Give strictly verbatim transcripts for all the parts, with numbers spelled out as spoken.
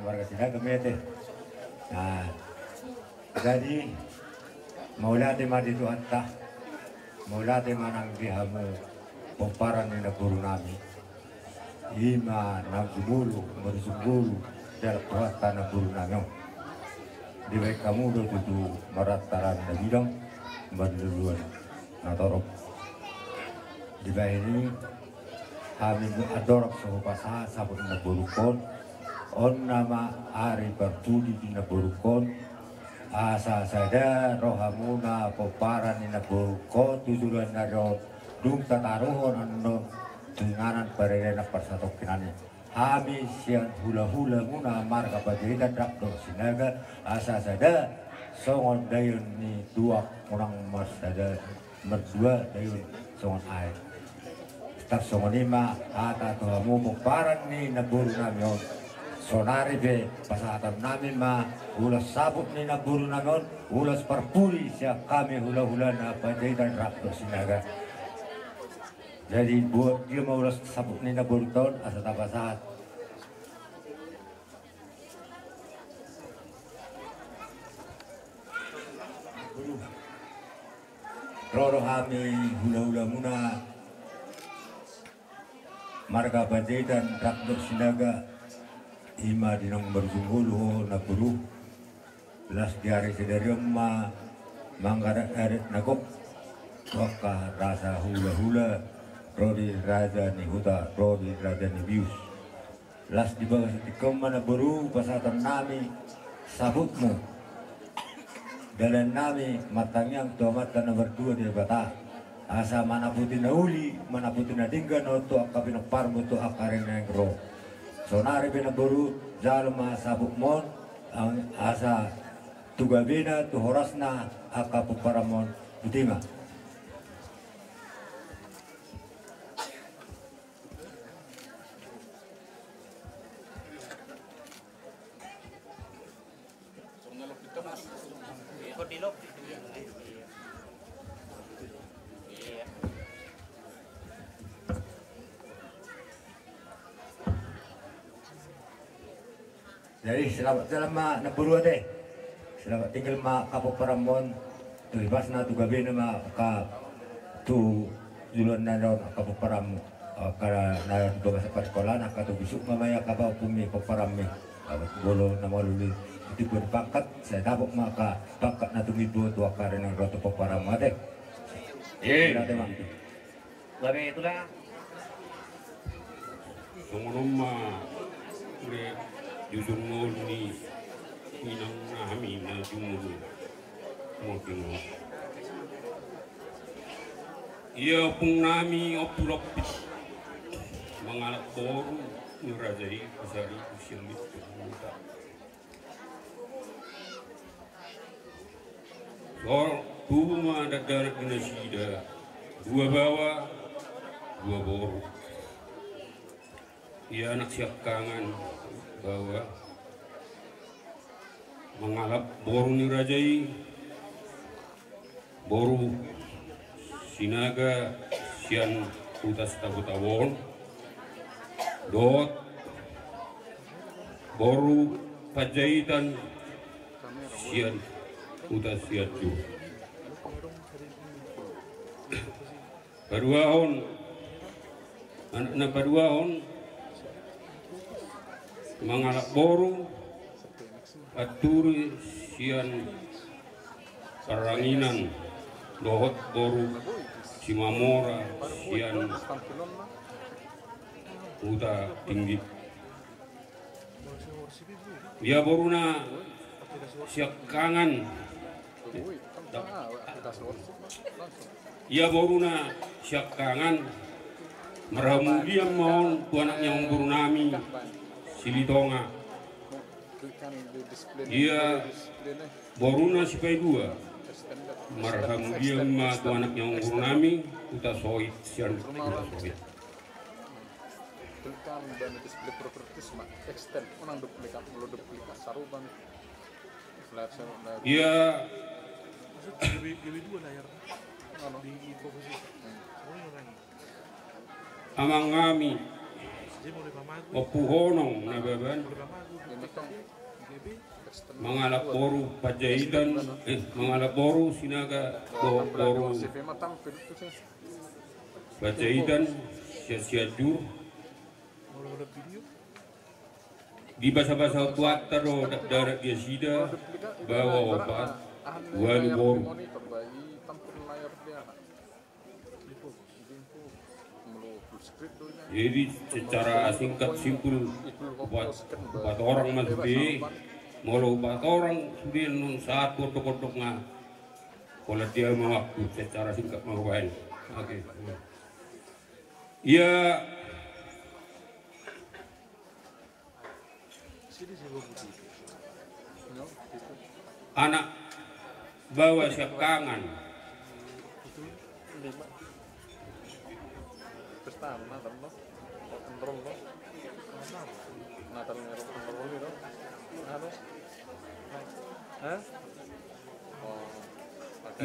Marga Sinaga ma i ate. Nah, jadi mauliate ma di Tuhanta, mauliate ma nang di hamu pomparan ni namboru nami. I ma na jumolo marujung ngolu di halak Tuhanta namboru nami on. Dibahen hamu do tutu marlantaran na bidang, marluluan na torop. Dibahen i hami ma andorang so hupasahat saput ni namborungkon. On nama ari parpudi di namborungkon, asa sada rohamuna pomparan ni namborungkon tu joloan ni ari on, dung tataruhon annon tu inganan parerenan parsatongkinan i. Hami sian hulahulamuna marga Panjaitan rap dohot Sinaga, asa sada songon daion ni tuak, unang marsada mardua daion songon aek. Tarsongon i ma hata tu hamu pomparan ni namboru nami on. Saonari pe pasahaton nami ma ulos saput ni namboru nami on, ulos parpudi sian hami hulahulana Panjaitan rap dohot Sinaga. Jadi buat dia ma ulos saput ni namboru on asa tapasahat. Ro do hami hulahulamuna marga Panjaitan rap dohot Sinaga, i ma di naung marujung ngolu ho namboru. Las di ari sadari on ma mangaradat-radat na gok tu angka rasa hulahula, ro di raja ni huta, ro di raja ni bius. Las di bagasan tingki on ma namboru pasahaton nami saputmu. Dalan nami martangiang tu Amanta na mardua Debata, asa manaputi na uli, manaputi na denggan on tu angka pinomparmu tu angka ari na naeng ro. Saonari pe namboru jalo ma saputmu on, ang-, asa tu gabena tu horasna angka pomparanmu on. Botima. Jadi selamat jalan ma namboru ate. Selamat tinggal ma angka pomparanmu on. Tu hibasna tu gabena ma angka tu joloan ni ari on angka pomparanmu. Angka na di bagasan parsikolahon, angka tu bisuk ma maea angka pahompumi pomparanmi. Molo na mangolu di tingki on pangkat, sai dapot ma angka pangkat na tumimbo tu angka ari na naeng ro tu pomparanmu ate. Ate ma. Gabe tulang. Songon on ma, ule, jujur ngolu ni inang nami na jumolo. Mungkin ia ompung nami Ompu Lompit mangalap boru ni raja i, pasari usia lituk muda. Tubu ma dakdanak ni nasida, dua baoa, dua boru. Ia anak siangkangan baoa mangalap boru ni raja i, boru Sinaga sian huta Sitabo-taboon, dohot boru Panjaitan sian huta Sianjur. Paduahon, anak na paduahon mangalap boru Anturi sian Parranginan, dohot boru Simamora sian Huta Tinggi. Ia boruna siangkangan. Ia boruna siangkangan. Marhamulian ma on tu anak ni amangboru nami Silitonga. Ia boruna sipaidua. Marhamulian ma tu anak ni amangboru nami Hutasoit sian Hutasoit. Klik kan dan display properties ma extend, unang duplikat, molo duplikat saruban. Flash, flash. Ia. Lebih, lebih dua layar. Anu. Di, di posisi. Saruban lagi. Amang nami. Jadi boleh pamagu. Ompu Honong Nababan. Boleh pamagu. Mangalap boru Panjaitan, eh, mangalap boru Sinaga dohot boru Panjaitan, sian Sianjur. Di basa-basa tuanta do dakdanak ni nasida, baoa opat, ualu boru. Jadi secara singkat simpul, opat, opat orang ma sude, molo opat orang sude, non sahat tu ondok-ondok nga. Pola dia ma waktu, secara singkat ma hubaen. Oke. Ia anak baoa siangkangan.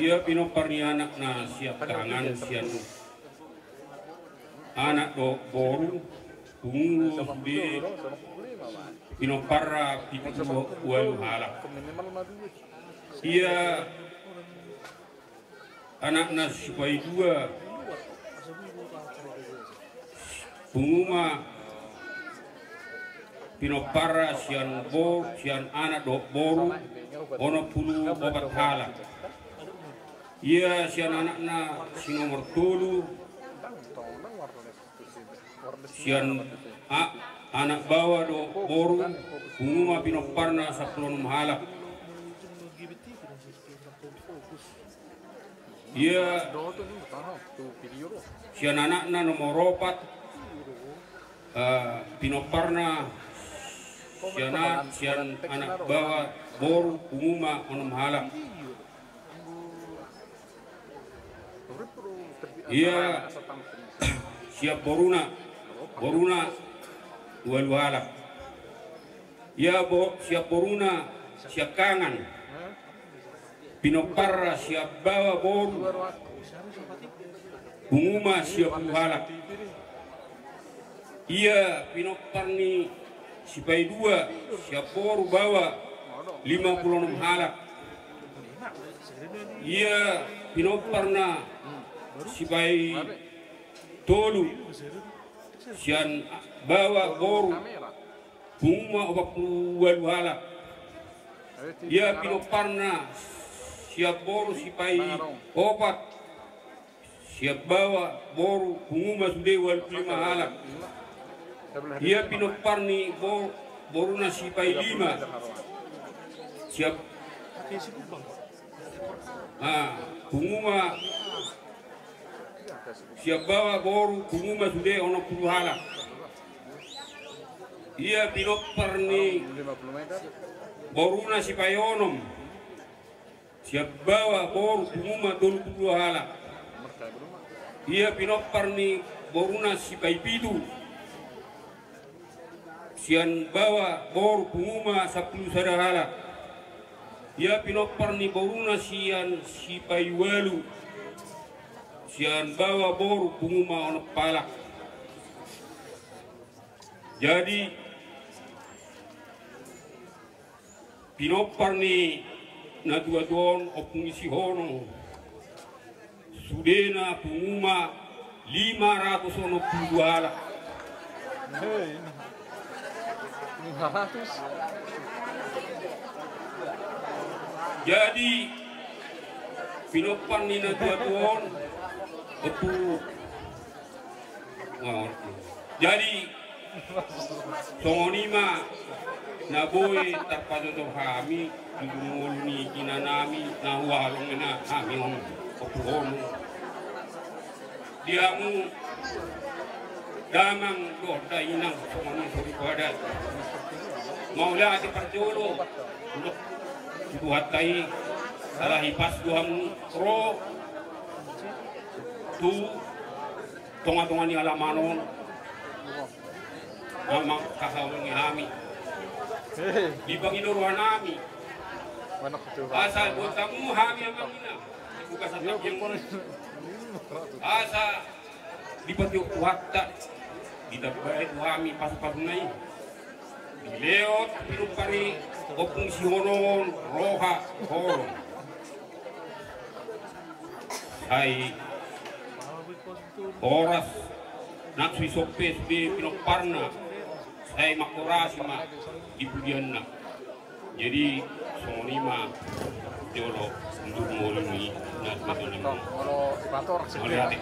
Ia pinompar ni anakna siangkangan sian anak dohot boru, pungu sude pinomparna pitu pulu ualu halak. Ia anakna sipaidua, pungu ma pinomparna sian bo-, sian anak dohot boru, onom pulu opat halak. Ia sian anakna si nomor tolu, sian a-, anak baoa dohot boru, pungu ma pinomparna sampulu onom halak. Ia sian anakna nomor opat, eh, pinomparna sian a-, sian anak baoa boru, pungu ma onom halak. Ia sian boruna, boruna ualu halak. Ia bo-, sian boruna siangkangan, pinomparna sian baoa boru, pungu ma sia pulu halak. Ia pinompar ni sipaidua, sian boru baoa, lima pulu onom halak. Ia pinomparna sipaitolu, sian baoa boru, pungu ma opat pulu ualu halak. Ia pinomparna sian boru sipaiopat, sian baoa boru, pungu ma sude ualu pulu lima halak. Ia pinompar ni bo-, boruna sipailima, sian, ah, pungu ma sian baoa boru, pungu ma sude onom pulu halak. Ia pinompar ni boruna sipaionom, sian baoa boru, pungu ma tolu pulu halak. Ia pinompar ni boruna sipaipitu, sian baoa boru, pungu ma sampulu sada halak. Ia pinompar ni boruna sian sipaiualu, sian baoa boru, pungu ma onom halak. Jadi pinompar ni natuatua on, ompung ni sihono, sudena pungu ma lima ratus onom pulu dua halak. Hei, lima ratus. Jadi pinompar ni natuatua on, ompung. Jadi songon i ma na boi tarpajojor hami di ngolu ni inanami na hualuhon hami on, ompung on. Di hamu damang dohot dainang, songon i soripada. Mauliate parjolo tu Tuhanta i, ala hipas do hamu ro tu tongatonga ni alaman on. Amang, hahaongi hami. Hei. Di pangido rohanami. Asa boan hamu hami amang inang. Dibuka satapian. Asa dipatiop Tuhanta, ditambai tu hami pasupasuna i. Dilehon pinompar i Ompung Sihohon roha holong. Sai horas nang so disompes be pinomparna, sai manghorasi ma di pudianna. Jadi songon i ma jolo mundur ngolu ni na tuan. Mauliate.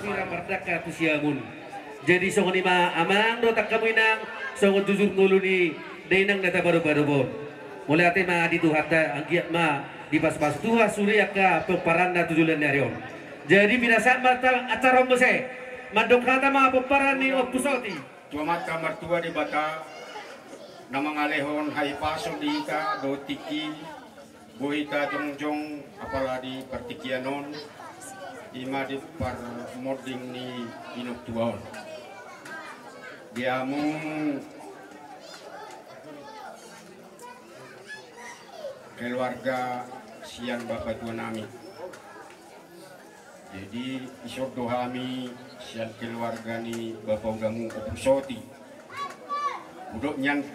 Pira mardangka tu siamun. Jadi songon i ma amang dohot angka inang, songon jujur ngolu ni dainang na tapadopadophon. Mauliate ma di Tuhanta, anggiat ma dipasupasu Tuhan sude angka pomparanna tu joloan ni ari on. Jadi pinasahat ma ta-, acara on muse. Mandok hata ma pomparan ni Ompu Soti. Tu Amanta Martua Debata na mangalehon hahipason di hita dohot tingki, boi hita jongjong apala di partingkian on, i ma di parmonding ni inong tua on. Di hamu keluarga sian bapa tua nami. Jadi ison do hami sian keluarga ni bapa udamu Ompu Soti. Hudok nian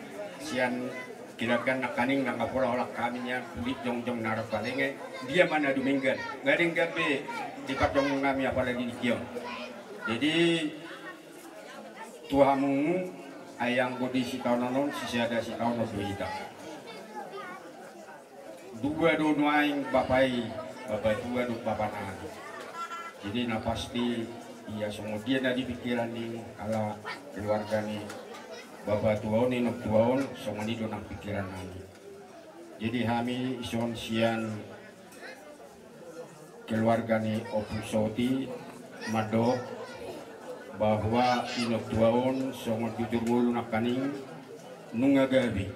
sian keluarga nangkaning, nunga pola holan hami nian, hulit jongjong na rap palenge. Dia ma na dumenggan, nga denggan be di parjongjong nami apala di tingki on. Jadi tu hamu ai anggo di sitaonon on, sisada sitaonon do hita. Dua do nuaeng bapa i, bapa tua dohot bapa nami. Jadi na pasti ia songon dia na di pikiran ni ala keluarga ni bapa tua on, inong tua on, songon i do nang pikiran nami. Jadi hami ison sian keluarga ni Ompu Soti mandok bahwa inong tua on songon jujur ngolu nangkaning nunga gabe.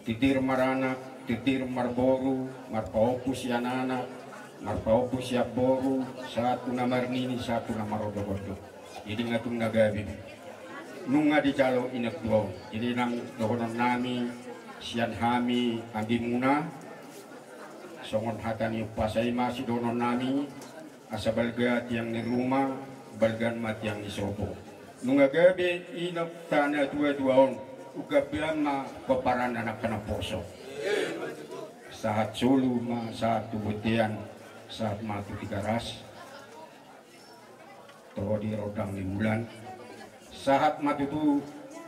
Titir maranak, titir marboru, marpaompu sian anak, marpaompu sian boru, sahat tu na marnini, sahat tu na marondongondong. Jadi nga tung na gabe nunga dijalo inong tua on. Jadi nang dohonon nami sian hami ambimuna, songon hata ni umpasa i ma sidohonon nami, asa balga tiang ni ruma, balga ma tiang ni sopo. Nunga gabe inongta na tuatua on, unggabean ma pomparanna nangkin naposo. Sahat solu ma sahat tu bontean, sahat ma tu Tigaras, toho di rondang ni bulan. Sahat ma tutu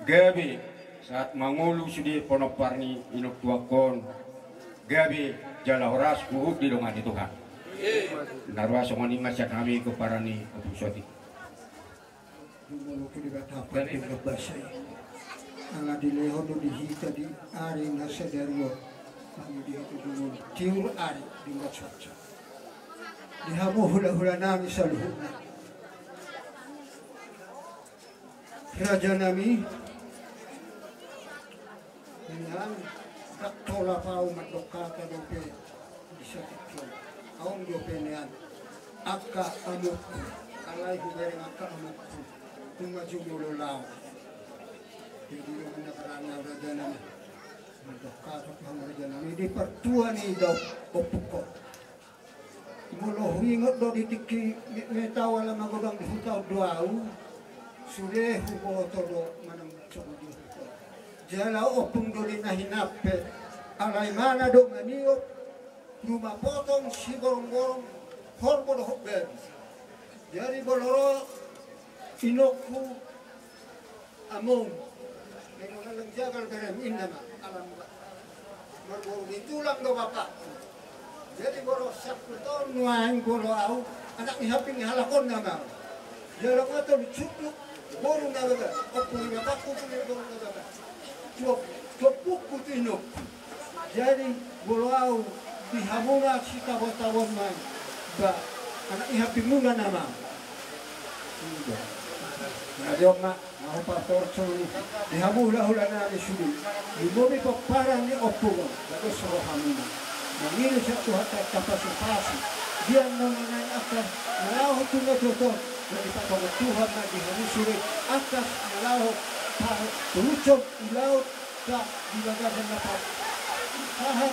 gabe, sahat ma ngolu sude pinompar ni inong tuangkon, gabe jala horas huhut didongani Tuhan. Na roa songon i ma sian hami pomparan ni Ompu Soti. Dumoloki Debata pardenggan basa i. Ala dilehon do di hita di ari na sadari on, mangidi hita dumolo tiur ari di mansatsa. Di hamu hulahula nami saluhutna. Raja nami, nian, ndang tolap ahu mandok hata dope di satingki on. Adong dope nian angka amokku, alai hubereng angka amokku, nunga jumolo laho. Jadi nunga na berani ahu raja nami mandok hata tu hamu raja nami di partua ni daompungkon. Molo huingot do di tingki, metmet ahu ala magodang di huta on do ahu, sude huboto do manang songon dia huta on. Jala ompung do di na hinampe, alai mana do maniop, ruma potong, sigorong-gorong, horbo dohot babi. Jadi molo ro inongku, among, memang lang jagal berem inna ma, alam ba. Marboru ni tulang do bapa. Jadi molo sampulu taon nuaeng molo ahu, anak ni hambing ni halak on nama. Jala nga tolu sunduk, boru na baga, ompung ni bapakku tu boru na baga. Tuop, tuop buku tu inongku. Jadi molo ahu di hamuna sitabotaboan ma i, ba, anak ni hambingmuna nama. Jadi on ma, na hupatorso i di hamu hulahula nami sude. Lumobi pomparan ni ompung on, bagas rohamuna. Mangido sian Tuhanta pasupasu. Dia na manang angka na laho tu na toton, na dipatongon Tuhan ma di hamu sude, angka na laho pa-, paluson i laut, Sa, di bagasan na pa-, sahat,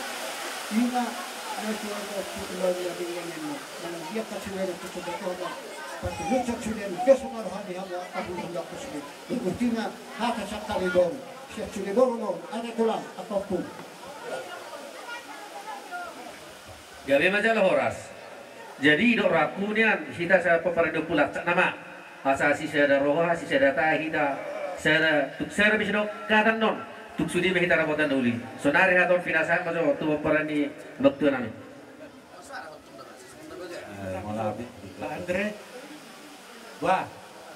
ima, na suara tu ulang ya dengan yang manang dia kasih merah tu sobat-sobat. Tapi lucu sudah, dia sudah rohani hamu, aku belum dapat sudah. Ikutina hata sakali dong. Siap sudah baru mau, ada tulang, apa pun. Gabe ma jala horas. Jadi dok raku nian hita sa pomparan di Ompu Lancak nama. Asa sisada roha, sisada tahi hita. Sada, tuk sada bisa dok katan non. Tuk sude ma hita dapotan uli. Sonari haton pinasahat ma jo tu pomparan ni bangtua nami. Eh, mauliate. Pak Andre. Wah,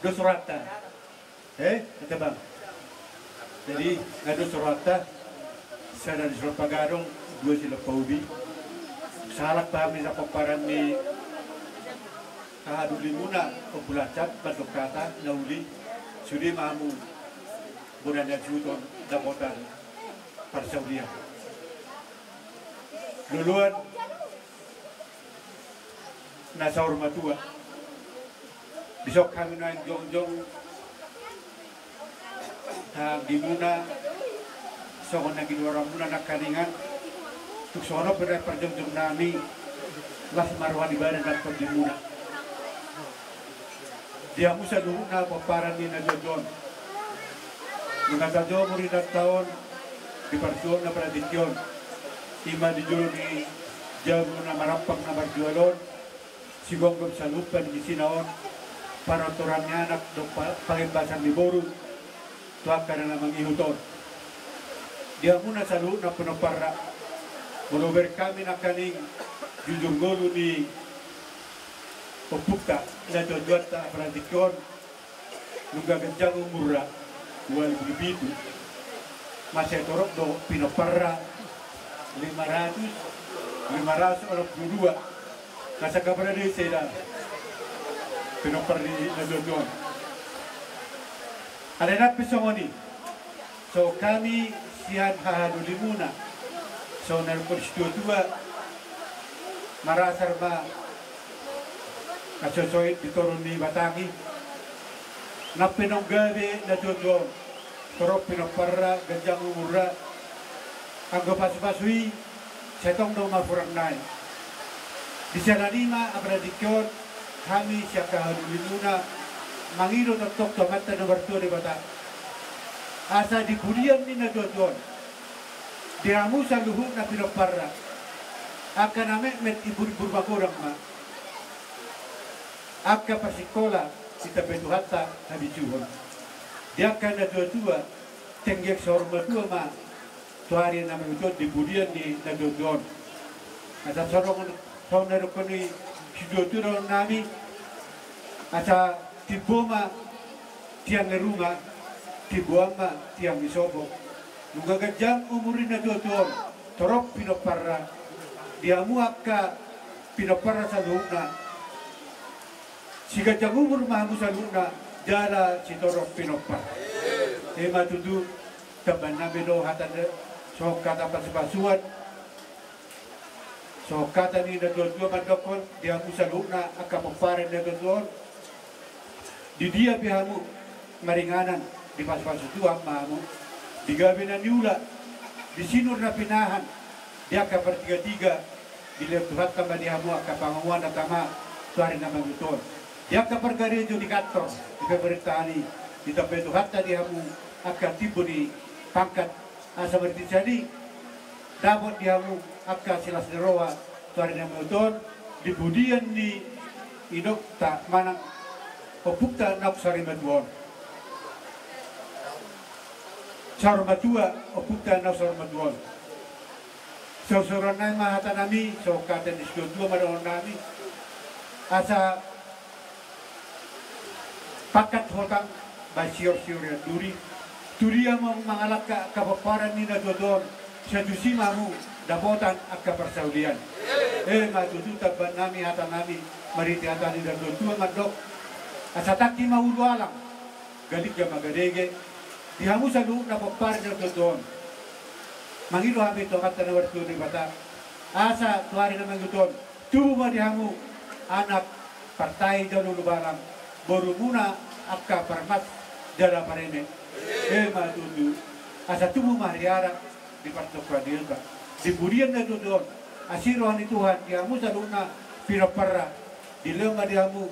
dos rohanta. Eh, ate bang. Jadi, nga dos rohanta. Sada di Solo Pagadong, dua di Solo Paubi. Sahalak hami sa pomparan ni hahadolimuna, Ompu Lancak, mandok hata na uli. Sude ma hamu bona ni hasuhuton dapotan parsaulian. Loloan na saur matua. Dison hami nuaeng jongjong, hahadolimuna, songon na ginoaranmuna nangkaningan. Tung songon on pe nuaeng parjongjong nami, las ma roha ni badan nang tondimuna. Di hamu saluhutna pomparan ni na tuatua on. Nunga tajou umur inanta on di parsuhon na paratingki on. I ma di jolo ni jabu na marampang na marjual on, sigomgom saluhut pangisina on, panortoran ni anak dohot pa-, pangembasan ni boru tu angka na mangihut on. Di hamuna saluhutna pinomparna, molo bereng hami nangkaning jujur ngolu ni ompunta na tuatuanta apala tingki on, nunga ganjang umurna, ualu pulu pitu. Mansai torop do pinomparna, lima ratus, lima ratus onom pulu dua. Nasa kabar ni seda pinompar ni na tuatua on. Alai nang pe songon i, so hami sian hahadolimuna, so na dungkon situatua, marasar ma na so soit di toru ni batang i. Nang pe naung gabe na tuatua on, torop pinomparna, ganjang umurna, anggo pasupasu i, sai tong do mangurang nai. Di siala ni i ma apala tingki on, hami sian hahadolimuna mangido tongtong tu Amanta na martua Debata, asa di pudian ni na tuatua on, di hamu saluhutna pinomparna, angka na metmet imbur-imbur magodang ma. Angka parsikola, ditambai Tuhanta habisuhon. Di angka na tuatua, denggan saur matua ma tu ari na mangihut on di pudian ni na tuatua on. Asa songon, songon na dungkon ni situatua dohonon nami, asa timbo ma tiang ni ruma, timboan ma tiang ni sopo. Nunga ganjang umur ni na tuatua on, torop pinomparna. Di hamu angka pinomparna saluhutna, siganjang umur ma hamu saluhutna, jala sitorop pinompar. I ma tutu, tambahen nami do hata, songon hata pasupasuan, songon hata ni na tuatua mandokkon, di hamu saluhutna angka pomparan ni na tuatua on. Di dia pe hamu maringanan, dipasupasu Tuhan ma hamu. Di gabe na niula, di sinur na pinahan, di angka partigatiga, dilehon Tuhanta ma di hamu angka pangomoan na tama tu ari na mangihut on. Di angka pargarejo di kantor, di pemerintahan i, ditambai Tuhanta di hamu angka timbo ni pangkat, asa marhite sian i dapot di hamu angka silas ni roha tu ari na mangihut on, di pudian ni inongta manang ompunta naung saur matua on. Saur matua, ompunta naung saur matua on. Saursaur nai ma hata nami, songon hata ni situatua ma dohonon nami. Asa pangkat hotang, bahen siorsior ni anduri. Tu dia ma hamu mangalangka angka pomparan ni na tuatua on, sai tusi ma hamu dapotan angka parsaulian. I ma tutu, tambahen nami hata nami, marhite hata ni na tuatua mandok, asa tangki ma ulu alang, galingga ma gadege. Di hamu saluhutna pomparan ni na tuatua on, mangido hami tu Amanta na martua Debata, asa tu ari na mangihut on, tubu ma di hamu anak partai jala ulubalang, borumuna angka parmas jala pareme. I ma tutu, asa tubu ma hariara di partongkoan ni Debata. Di pudian na tuatua on, asi roha ni Tuhan di hamu saluhutna pinomparna, dilehon ma di hamu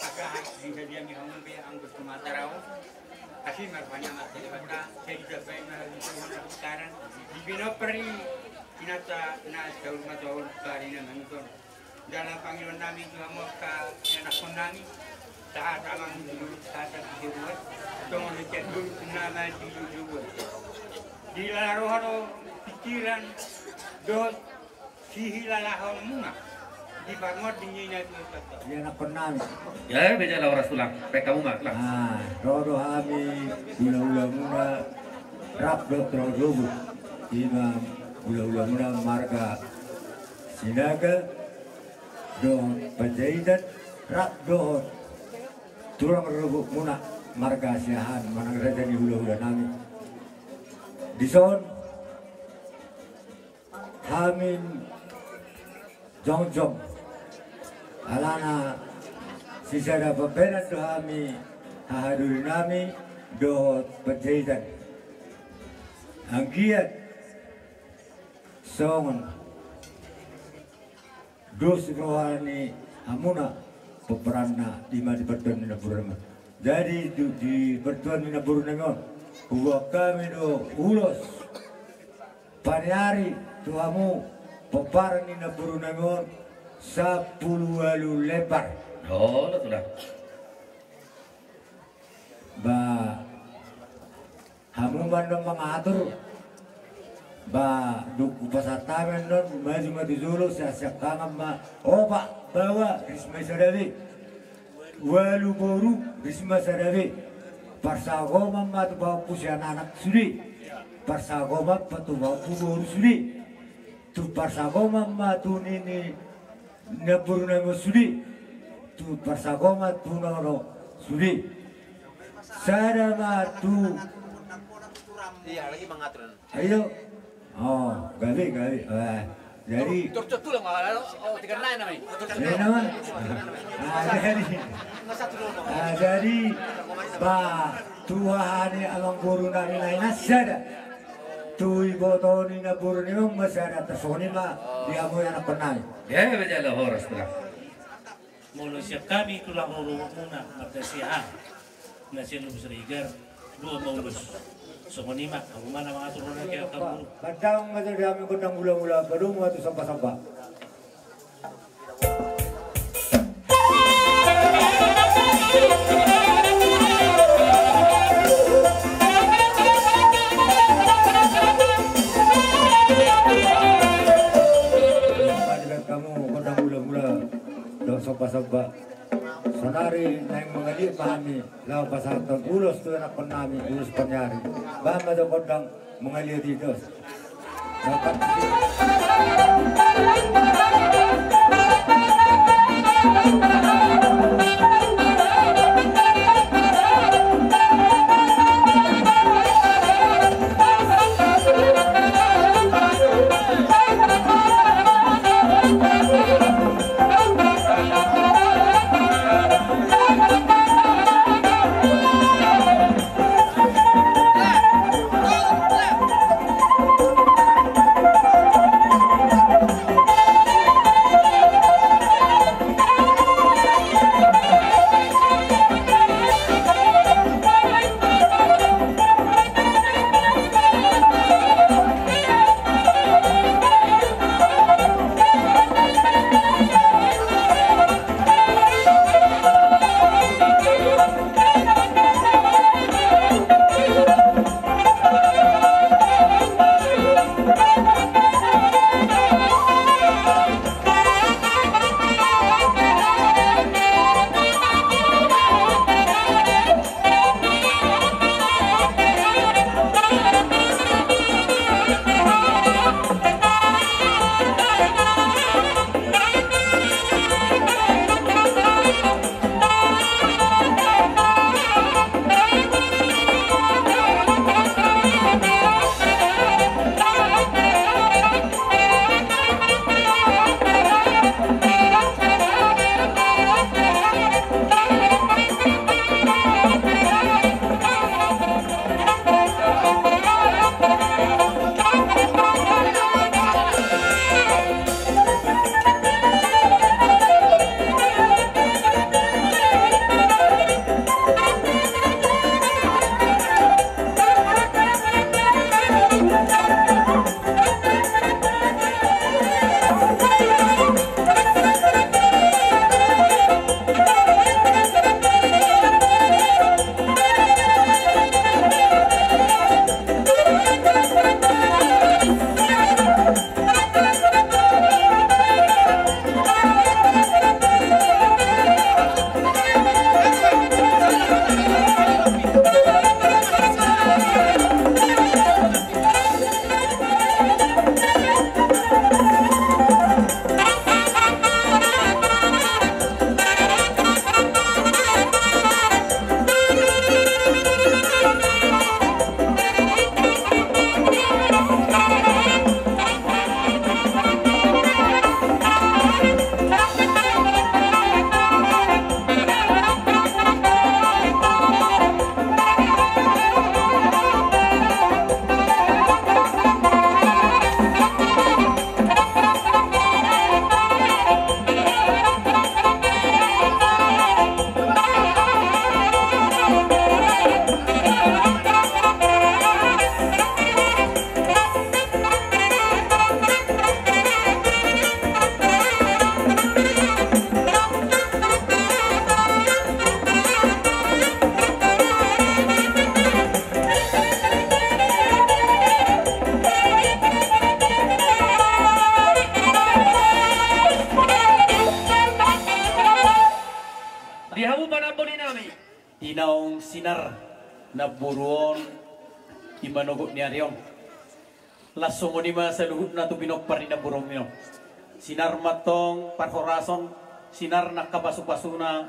Asa di sadia ni hamu be anggo Sumatera on. Asi marpanjang ma Debata, sai ditambai ma hamu Tuhan sekarang. Di pinompar ni inanta na saur matua on, karina manguton. Dalam panggilan nami tu hamu angka ianakhon nami, sahat amang dulu, sahat di dulu, songon hitian dulu, nama di dulu. Di lalaroha do pikiran, dohot sihilalahonmuna di parngonding ni na tuatua. Ianakhon nami. Ya, beja lah orang tulang. Baik kamu mah, lah. Nah, ro do hami hulahulamuna rap dohot ro dobu. Ima hulahulamuna marga Sinaga dohot Panjaitan rap dohot tulang rorobotmuna marga Siahaan manang raja ni hulahula nami. Dison hami jongjong alana sisada pambahenan do hami haha doli nami dohot Panjaitan. Anggiat songon dos roha ni hamuna pomparanna ima di partuan ni namboru nami on. Jadi di, di partuan ni namboru nami on huboan hami do ulos paniari tu hamu pomparan ni namboru nami on sampulu ualu lembar. Oh, sudah. Ba hamu ma annon mangatur. Ba dung hupasahat hami annon maju ma tu jolo, sian siangkangan ma opat baoa risma i sada be. Ualu boru risma sada be. Parsagoman ma tu pahompu sian anak sude. Parsagoman ma tu pahompu boru sude. Tu parsagoman ma tu nini namboru nami sude. Tu parsagoman tu nono sude. Sada ma tu. Iya, lagi mengatur. Ayo. Oh, gabe, gabe. Eh, jadi. Turcot tulang, oh, tiga nai namai. Ini nama? Ah, jadi. Ah, jadi, ba, tu haha ni amangboru nami nai na sada. Tu iboto ni namboru nami ma sada, tarsongon i ma di hamu anakkon nai. Ya, bejala horas, tulang. Molo sian hami tulang rorobot muna marga Siahaan na sian Lubuk Siregar, dua ma ulos. Songon i ma, hamu ma na mangatur on, angka amangboru. Bahen ma jo di hami gondang mula-mula, padomu ma tu samba-samba. Hamu gondang mula-mula, dohot samba-samba. Saonari naeng mangaliat ma hami laho pasahathon ulos tu anakkon nami, ulos paniari. Bahen ma jo gondang mangaliat i, dos. Di hamu panamboli nami. Di naung sinar Namboru on di manogot ni ari on. Laos songon i ma saluhutna tu pinompar ni namboru on. Sinar ma antong parhorason, sinar na angka pasupasuna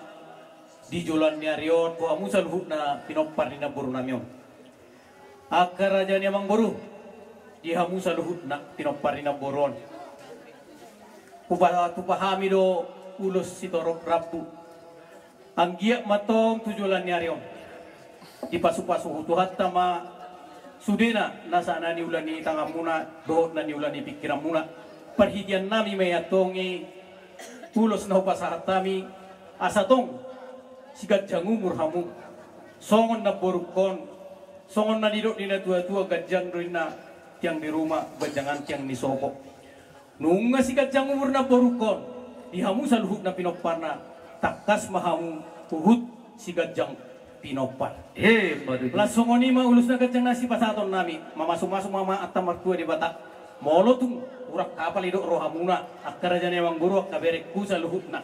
di joloan ni ari on tu hamu saluhutna pinompar ni namboru nami on. Angka raja ni amangboru, di hamu saluhutna pinompar ni namboru on. Hupa-, hupatupa hami do ulos sitorop rambu. Anggiat ma antong tu joloan ni ari on dipasupasu Tuhanta ma sudena nasa na niula ni tanganmuna dohot na niula ni pingkiranmuna. Parhitean nami ma i antong i ulos na hupasahat hami, asa tong siganjang umur hamu songon namborungkon, songon na nidok ni natuatua, ganjang do ninna tiang di ruma, ganjangan tiang ni sopo. Nunga siganjang umur namborungkon, di hamu saluhutna pinomparna, tangkas ma hamu huhut siganjang pinompar. Emma tutu. Laos songon i ma ulos na ganjang na sipasahaton nami, mamasumasu ma amanta martua Debata. Molo tung hurang hapal didok rohamuna, angka raja ni amangboru, angka berengku saluhutna.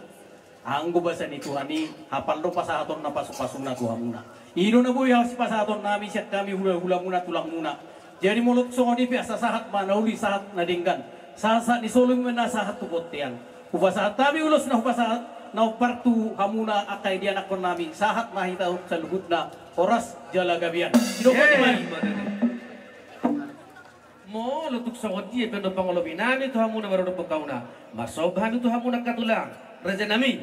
Anggo basa ni Tuhan i, hapal do pasahaton na pasupasuna tu hamuna. I do na boi sipasahaton nami sian hami hulahulamuna, tulangmuna. Jadi molo tung songon i pe asa sahat ma na uli, sahat na denggan. Sahat, sahat ni solu ma na sahat tu bontean. Hupasahat hami ulos na hupasahat na hombar tu hamuna angka ianakkon nami. Sahat ma hita saluhutna. Horas jala gabe. Sidok. Emma tutu. Molo tung songon dia pe do pangolobi nami tu hamuna marudup bongkauna, marsomba hami tu hamuna angka tulang, raja nami.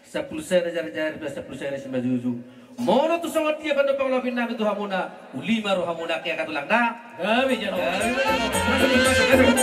Sampulu sada jari-jari, sampulu sada simanjujung. Molo tung songon dia pe do pangolobi nami tu hamuna, uli ma rohamuna angka tulang da. Gabe jala. Gabe.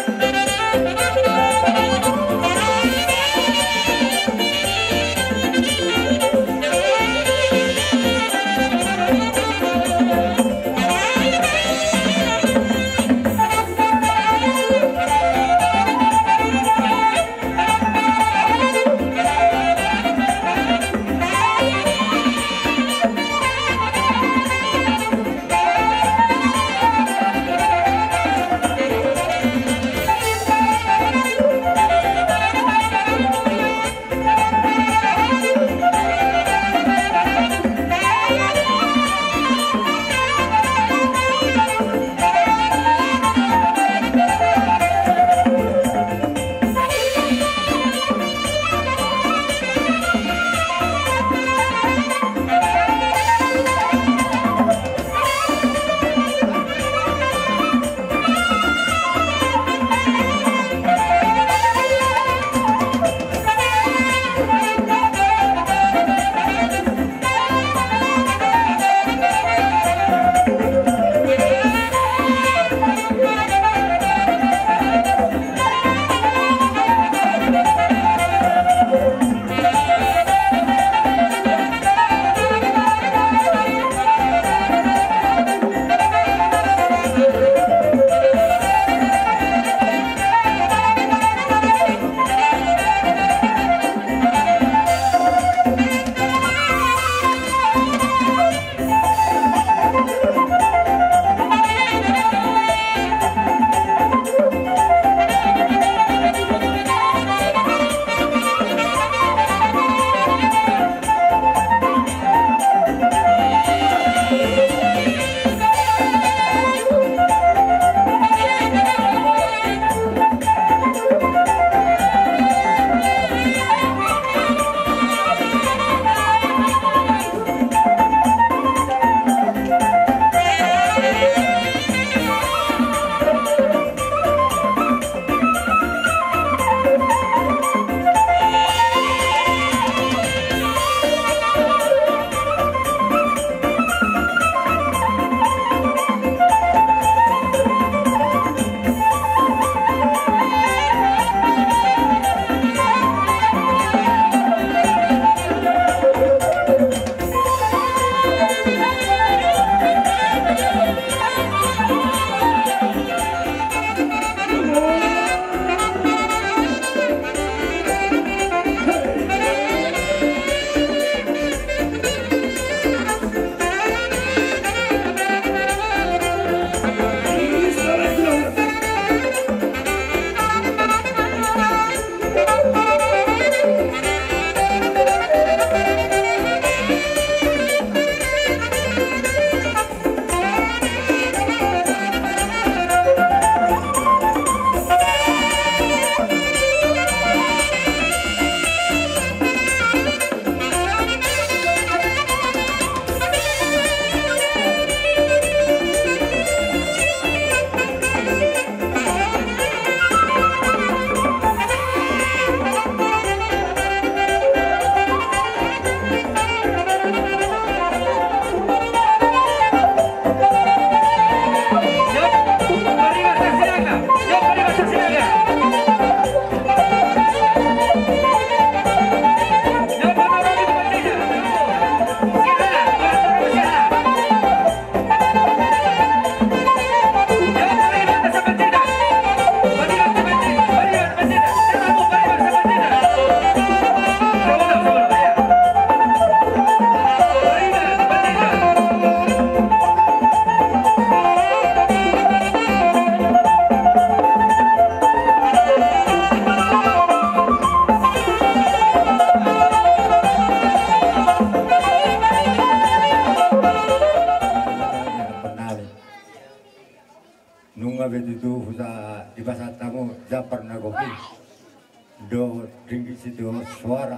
Dohot ringgit sitio suara,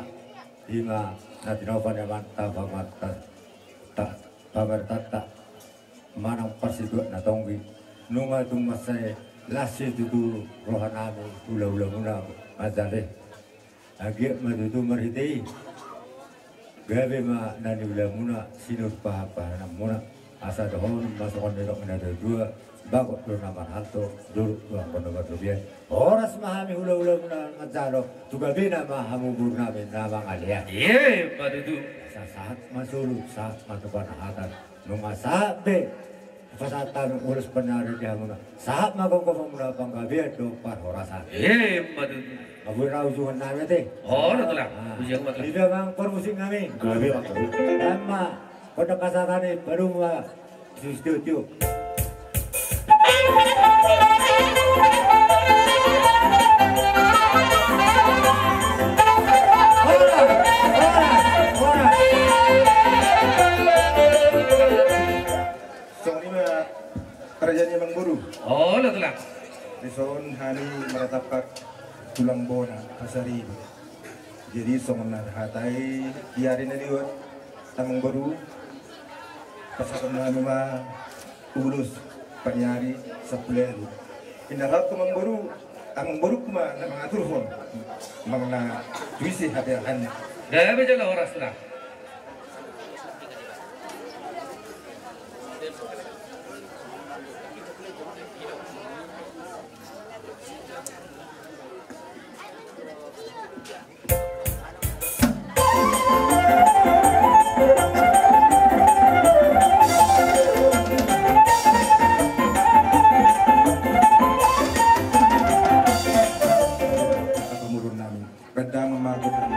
ima na tinopa ni amanta pamarta-, ta-, pamartanta manang parsituak na tonggi. Nunga tung mansai las situtu rohanami hula-hulamuna manjalo. Anggiat ma tutu marhite i gabe ma na niulamuna sinur pahan-pahananmuna. Asa dohonon ma songon nidok ni natuatua, bagot do na marhalto, dolok do angka na marlobian. Horas ma hami hula-hulamuna manjalo, tu gabena ma hamu borunami na mangalean. Emma tutu. Asa sahat ma solu, sahat ma tu panahatan. Nunga sahat be pasahat hami ulos paniari di hamuna. Sahat ma gomgomuna panggabean dohot parhorasan. Emma tutu. Gabe na ujungan nami ate. Olo tulang. Ah. Ujung ma tulang. Di damang parmusik nami. Gabe ma tulang. Emma, kondang kasarani, baru ma. Sus, tio, tio. Ora, ora, ora. Songon i ma raja ni amangboru. Olo tulang. Dison hami maratampak tulang bona pasaribu. Jadi songon na tahatai di ari na liwat, amangboru, pasahaton hami ma ulos paniari sampulu ualu. Inna rap amangboru, amangboru ma na mangaturhon manang na tuise hape ahanna. Gabe jala horas tulang. Pamoruon nami. Gandang ma gandang.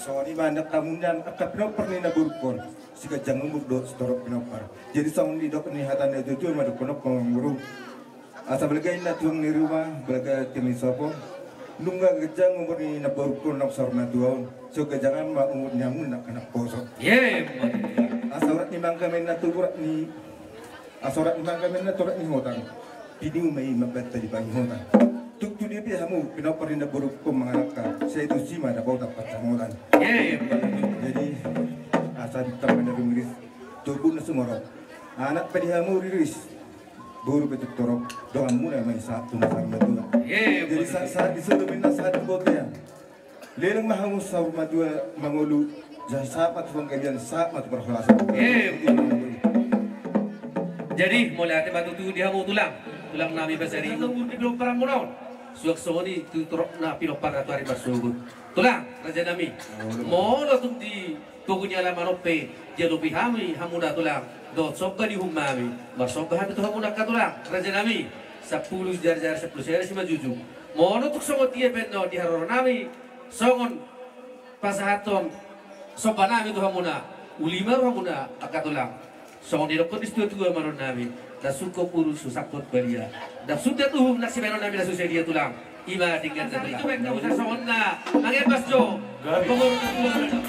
Songon i ma nang hamu nian angka pinompar ni namborungkon, siganjang umur do sitorop pinompar. Jadi songon nidok ni hata ni natuatua ma dohonon, amangboru. Asa balga inna tulang ni ruma, balga tiang ni sopo. Nunga ganjang umur ni namborungkon naung saur matua on, so ganjangan ma umur ni hamu nang anak poso. Asa urat ni mangga ma inna tu urat ni, asa urat ni mangga ma inna tu urat ni hotang. Pidi ma i mambanta di pangihotan. Tung tu dia pe hamu pinompar ni namborungkon mangalangka, sai tusi ma dapotan pansamotan. Jadi asa bintang ma na rumiris, tubu na sumorop. Anak pe di hamu riris. Boru pe tung torop, donganmuna ma i sahat tu na saur matua. Jadi sahat-sahat di solu ma inna sahat tu bontean. Leleng ma hamu saur matua mangolu, Sahat ma tu panggabean, sahat ma tu parhorasan. Eh. Jadi mauliate ma tutu di hamu tulang, tulang nami Basari. Umur di pinomparan muna on. Suang songon i tu torop na pinompar na tu ari marsogot. Tulang, raja nami. Molo tung di pogu ni alaman on pe diadopi hami hamuna tulang dohot somba ni uhum nami, marsomba hami tu hamuna angka tulang, raja nami. Sampulu jari-jari, sampulu sadari simanjujung. Molo tung songon dia pe annon di haroro nami songon pasahathon somba nami tu hamuna, uli ma roha muna angka tulang. Songon didokkon ni situa-tua ma roha nami, ndang sungkop ulos so sangkot badia, ndang sundat uhum nang sibahenon nami na so sadia tulang. I ma denggan na tulang. Songon na mangembas jo. Gabe. Pengurus na tulang.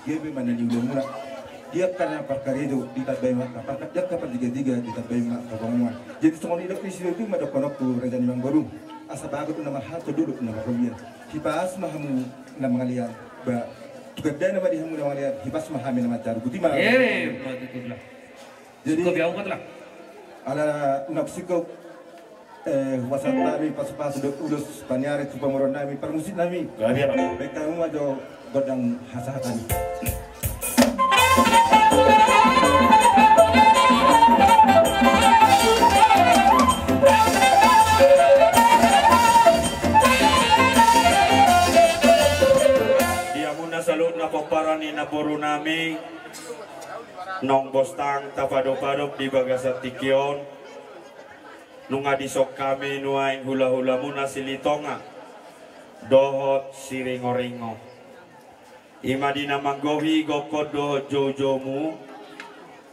Dia pe ma na niula muna. Dia angka na parkarejo ditambai ma angka parkat, dia angka partigatiga ditambai ma angka pangomoan. Jadi songon i dok ni sidok tu ma dohononku raja ni amangboru. Asa bagot na marhalto, dolok na marrobean. Hipas ma hamu na mangalean. Ba tu gandana ma di hamu na mangalean, hipas ma hami na manjaru. Botima. Eh, betul lah. Jadi, singkop ya, umat lah. Ala unang singkop, eh, hupasahat hami pasupasu dohot ulos paniarit tu pamoruon nami, parmusik nami. Gabe, Pak. Baen hamu ma jo gondang hasahatan i. Hamuna saluhutna pomparan ni namboru nami, naung bostang tapadopadop di bagasan tingki on, nunga dison hami nuaeng hulahulamuna Silitonga dohot Siringoringo. I ma di na manggohi gokhon dohot joujoumu,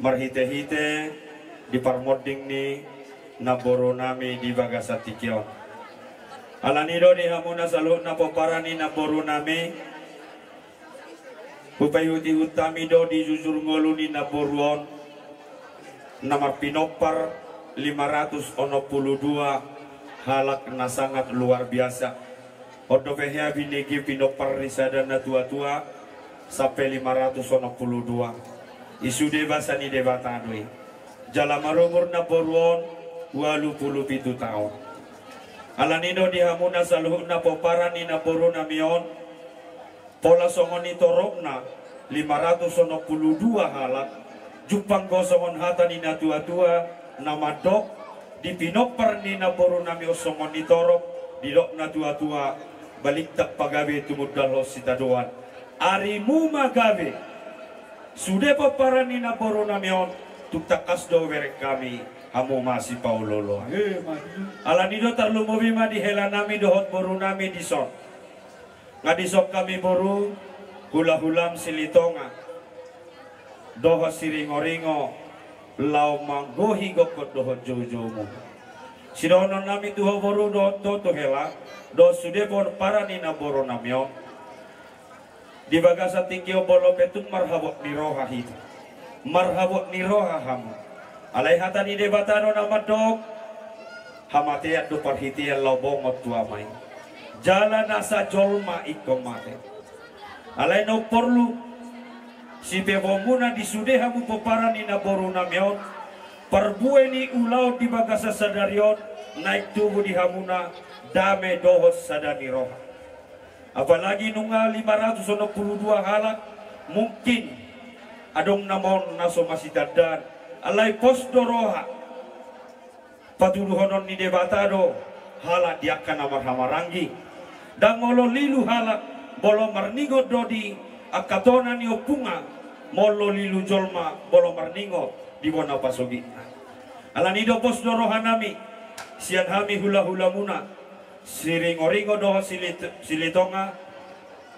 marhitehite di parmonding ni namboru nami di bagasan tingki on. Alani do di hamuna saluhutna pomparan ni namboru nami, hupaihutihut hami do di jujur ngolu ni namboru on, na marpinompar lima ratus onom pulu dua halak na sangat luar biasa. On dope hea binege pinompar ni sada natuatua sampe lima ratus onom pulu dua. I sude basa ni Debata do i. Jala marumur namboru on ualu pulu pitu taon. Alani do di hamuna saluhutna pomparan ni namboru nami on, pola songon i toropna lima ratus onom pulu dua halak, jumpang do songon hata ni natuatua na mandok, di pinompar ni namboru nami on songon i torop, didok natuatua, balintang pagabe tumundalhon sitadoan. Arimu ma gabe, sude pomparan ni namboru nami on, tung tangkas do bereng hami, hamu masipaolooloan. Alani do tarlumobi ma di hela nami dohot boru nami dison. Nga dison hami boru, hulahulam Silitonga dohot Siringoringo, laho manggohi gokhon dohot joujoumu. Sidohonon nami tu ho boru dohot ho tu hela, dohot sude pomparan ni namboru nami on. Di bagasan tingki on molo pe tung marhabot ni roha hita, marhabot ni roha hamu. Alai hata ni Debata do na mandok, hamatean do parhitean laho bongot tu Ama i. Jala nasa jolma ingkon mate. Alai na umporlu sipeopmuna di sude hamu pomparan ni namboru nami on, parbue ni ulaon di bagasan sadari on, naeng tubu di hamuna dame dohot sada ni roha. Apalagi nunga lima ratus onom pulu dua halak, mungkin adong na mon na so masitandaan, alai pos do roha. Patuduhonon ni Debata do halak di angka na marhahamaranggi. Ndang olo lilu halak, molo marningot do di angka tona ni ompungna, molo lilu jolma, molo marningot di bona pasogitna. Alani do pos do roha nami, sian hami hulahulamuna, Siringoringo dohot Silit-, Silitonga,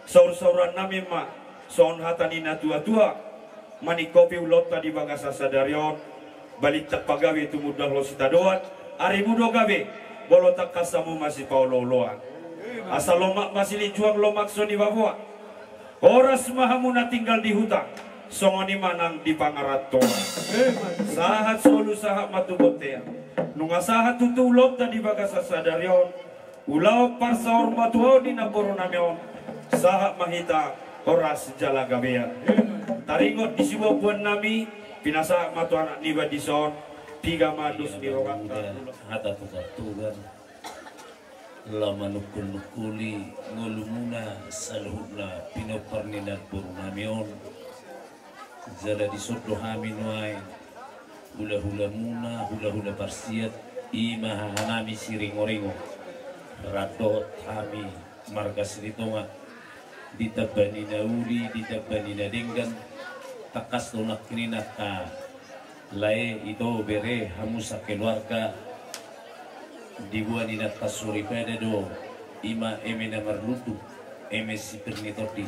saursauran nami ma, songon hata ni natuatua, maningkopi ulaonta di bagasan sadari on, balintang pagabe tumundalhon sitadoan, arimu do gabe, molo tangkas hamu masipaolooloan. Asa lomak ma silinjuang lomak so nibaboa. Horas ma hamu na tinggal di huta, songon i ma nang di pangarantoan. Sahat solu sahat ma tu bontean. Nunga sahat tutu ulaonta di bagasan sadari on, ulaon parsaurmatuaon ni namboru nami on, sahat ma hita horas jala gabean. Taringot di sibuanbuan nami, pinasahat ma tu anak niba dison, piga ma dos ni roganta. Hata tugar-tugar. Laho manungkul-nungkuli ngolumuna saluhutna pinompar ni namboru nami on. Jala dison do hami nuaeng hulahulamuna, hulahula parsiat, i ma hahanami Siringoringo. Rap dohot hami marga Silitonga. Ditamba ni na uli, ditamba ni na denggan, tangkas do nangkin i angka lae, ito, bere, hamu sakeluarga, diboan ni angka soripada do, i ma eme na marlundu, eme sipir ni tondi.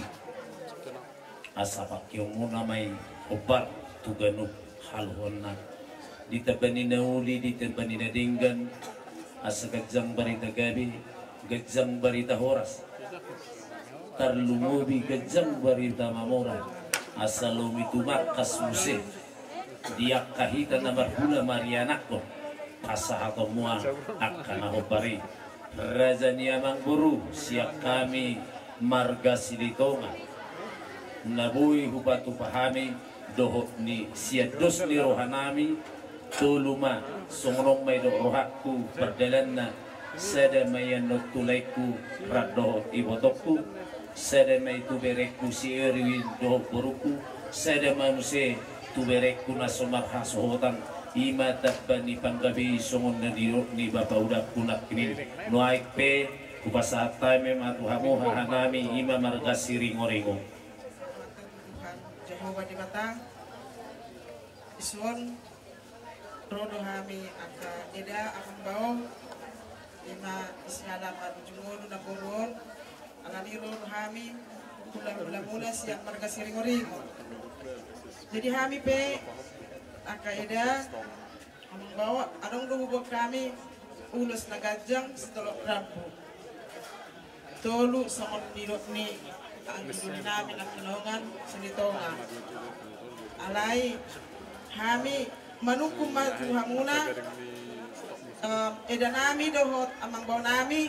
Asa pangkeonmuna ma i hombar tu ganup haluaonna. Ditamba ni na uli, ditamba ni na denggan, asa ganjang barita gabe, ganjang barita horas, tarlumobi ganjang barita mamora, asa lobi tumangkas muse di angka hita na marhula marianakhon pasahatonmuna angka na hombar i. Raja ni amangboru, sian hami marga Silitonga, na boi hupatupa hami dohot ni sian dos ni rohanami, tolu ma, songon on ma didok rohangku pardalanna, sada ma i annon tu laengku rap dohot ibotongku, sada ma i tu berengku si Erwin dohot borungku, sada ma muse tu berengku na so marhasohotan, i ma tamba ni panggabean songon na nidok ni bapa udangku nangkin i. Nuaeng pe Hupasahat hami ma tu hamu hahanami, i ma marga Siringoringo. Tuhan Jahowa Debata, dison ro do hami angka eda, amang bao, i ma siala marujung ngolu na boru on. Alani ro do hami, hula-hula muna sian marga Siringoringo. Jadi hami pe angka eda, amang bao, adong do huboan hami ulos na ganjang sitorop rambu. Tolu songon nidok ni anggi doli nami na hinaholongan Silitonga. Alai hami manungkun ma tu hamuna, em, eda nami dohot amang bao nami,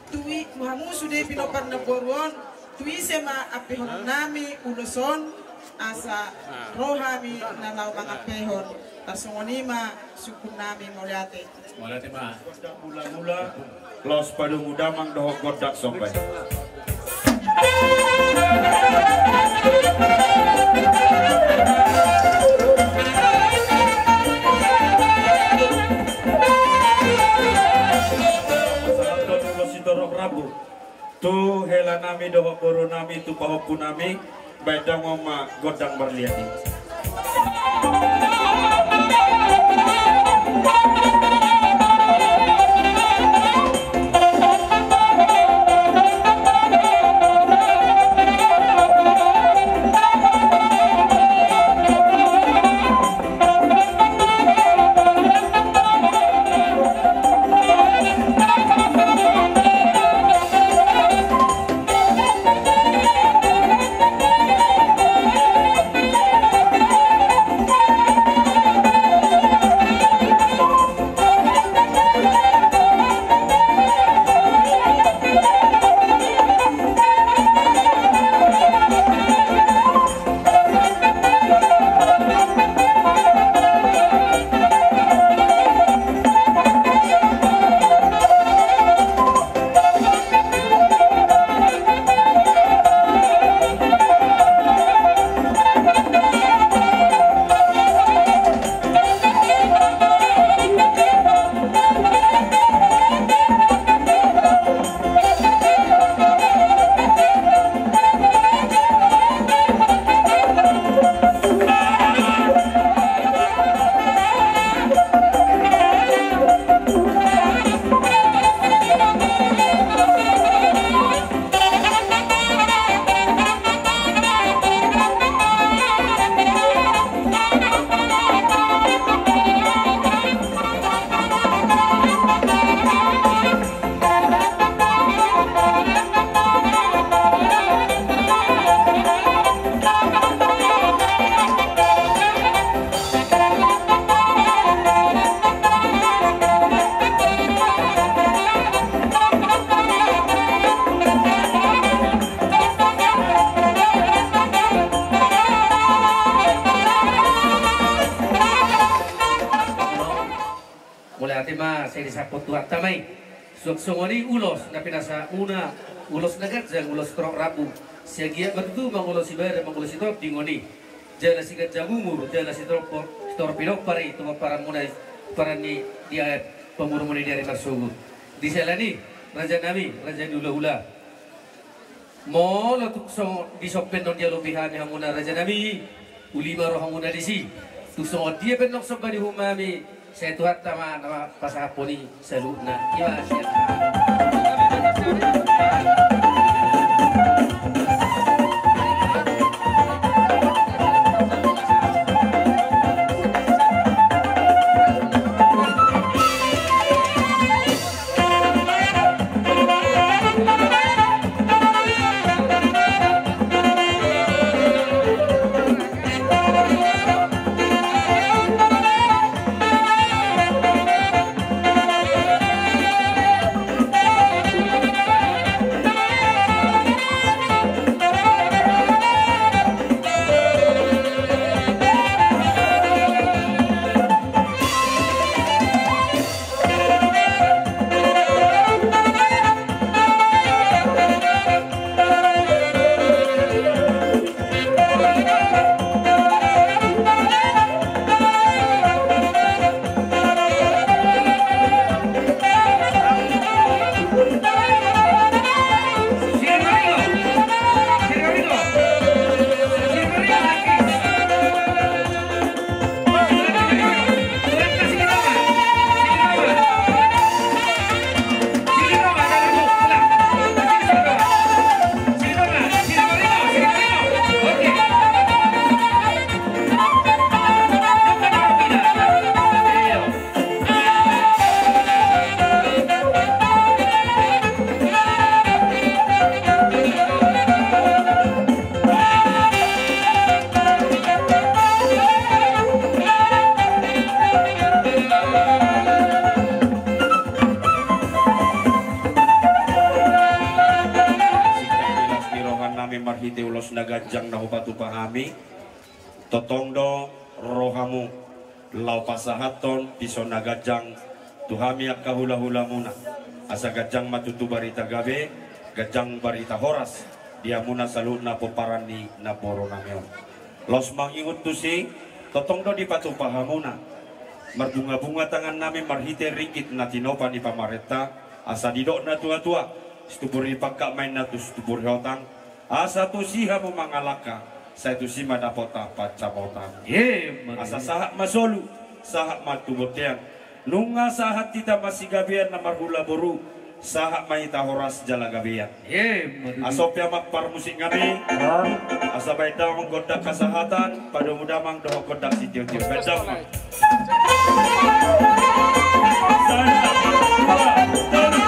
tu i, tu hamu sude pinompar na boru on, tu ise ma ampehon nami ulos on, asa ro hami na laho mangampehon. Tarsongon i ma sungkun nami, mauliate. Mauliate ma. Gondang mula-mula, laos padomu damang dohot gondang somba i. Salam dohot ulos sitorop rambu. Tu hela nami dohot boru nami, tu pahompu nami, baen damang ma gondang marliat i. Mauliate ma, sai disangkut Tuhanta ma i. Suang songon i ulos na pinasahatmuna, ulos na ganjang, ulos torop rambu. Sai anggiat ma tutu mangulosi badan, mangulosi tondi ngoni. Jala siganjang umur, jala sitorop, sitorop pinompar i tu pomparanmuna i, pomparan ni, di ari, pamurumuna i di ari marsogot. Di siala ni i, raja nami, raja ni hulahula. Molo tung so, dison pe annon dialopi hami hamuna raja nami, uli ma rohamuna disi. Tung songon dia pe annon somba ni uhum hami, sai Tuhanta ma na pasahathon i saluhutna. I ma sian. Patupa hami, tongtong do rohamu laho pasahathon piso na ganjang tu hami angka hulahulamuna. Asa ganjang ma tutu barita gabe, ganjang barita horas di hamuna saluhutna pomparan ni namboru nami on. Laos mangihuthon tusi, tongtong do dipatupa hamuna marbungabunga tangan nami marhite ringgit na tinopa ni pamarenta, asa didok na tuatua, situmbur ni pangkat ma inna tu situmbur ni hotang, asa tusi hamu mangalangka, sai tusi ma dapotta pansamotan. Asa sahat ma solu, sahat ma tu bontean. Nunga sahat hita masigabean na marhula boru, sahat ma hita horas jala gabean. Asa on pe amang parmusik nami, asa baen damang gondang hasahatan, padomu damang dohot gondang sitiotio. Baen damang. Sada, dua, tolu.